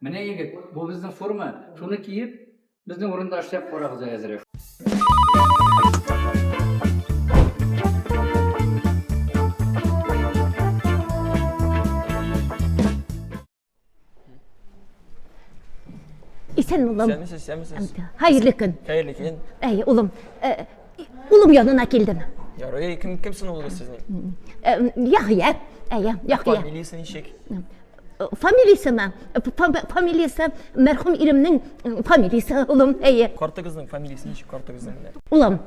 Менә егет, бу безнең форма, шуны киеп, безнең урында эшләп карагыз әле әзрәк. Исән улым. Исәнмесез, исәнмесез. Хәерле көн. Хәерле көн. Әй, улым. Э, улым янына килдем. Ярый, кем кем соң улыгыз сезнең? Э, Яхъя. Әйе, Яхъя. Фамилиясе ничек? Э, фамилиясеме? Фамилиясе мәрхүм иремнең фамилиясе, улым. Әйе. Картыгызның фамилиясе ничек картыгызның менә? Улым.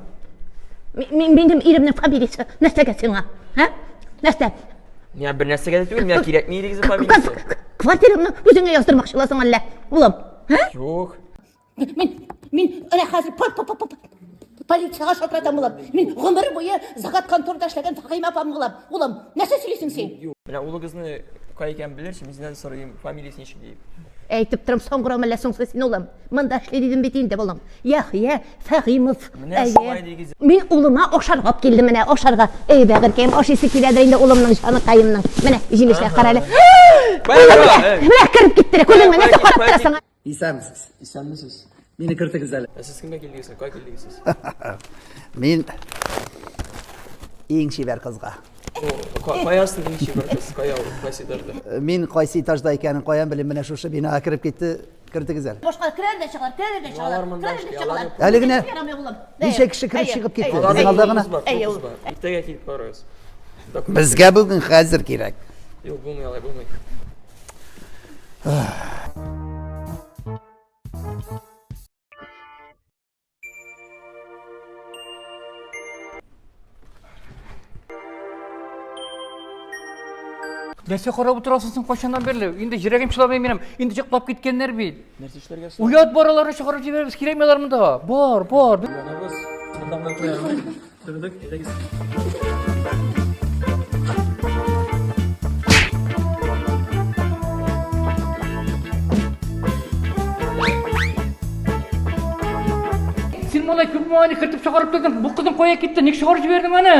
Минем иремнең фамилиясе нәрсәгә сиңа? Һә? Нәрсә? Миңа бер нәрсәгә дә түгел, миңа кирәкми ирегезнең фамилиясе. Квартираңны үзеңә яздырмакчы буласың әллә, улым? Һә? Юк. Мин, мин әнә хәзер полициягә шалтыратам, улым. Мин гомер буе загад конторда эшләгән Фәгыймә апам булам. Улым, нәрсә сөйлисең син? Юк. Менә улыгызны кая икәнен белерсез, мин сездән сорыйм, фамилиясе ничек диеп. Әйтеп торам, соңгырау мәллә соң син, улым? Монда эшли дидем бит инде, балам. Яхъя Фәгыймов. Менә шулай дигез. Мин улыма ашарга алып килдем менә, ашарга. Эй, бәгырькәем, ашыйсы киләдер инде улымның, җаныкаемның. Менә, җимешләр, кара әле. Менә кереп китте, күрдеңме? Нәрсә карап торасың? Исәнмесез. Исәнмесез. Мине кертегез әле. Ә сез кемгә килдегез? Кая килдегез сез? Мин иң чибәр кызга. Каясын иң чибәр кыз? Кая ул? Кайсы этажда? Мин кайсы этажда икәнен каян белим, менә шушы бинага кереп китте. Кертегез әле. Башка керәләр дә чыгалар, керәләр дә чыгалар. Керәләр дә чыгалар. Әле генә ничә кеше кереп чыгып китте. Безнең алда гына. Иртәгә килеп карагыз. Безгә бүген хәзер кирәк. Юк, булмый алай, булмый. Нәрсә карап утырасың син кайчаннан бирле? Инде йөрәгем чыдамый минем. Инде йоклап киткәннәр бит. Нәрсә эшләргә соң? Уят бар аларны чыгарып җибәрәбез. Кирәкми алар монда. Бар, бар. Янабыз. Монда гына куябыз. Тордык, әйдәгез. Син моны күп малайны кертеп чыгарып тордың. Бу кызың кая китте? Ник чыгарып җибәрдең аны?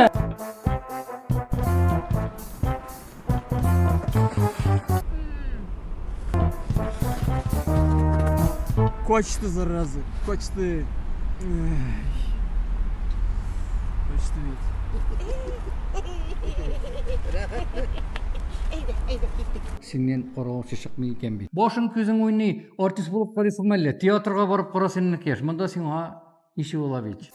Кочты, зараза, кочты. Кочты бит. Синнән каравылчы чыкмый икән бит. Башың күзең уйный, артист булып карыйсың мәллә? Театрга барып кара син, энекәш. Монда сиңа ничек була бит.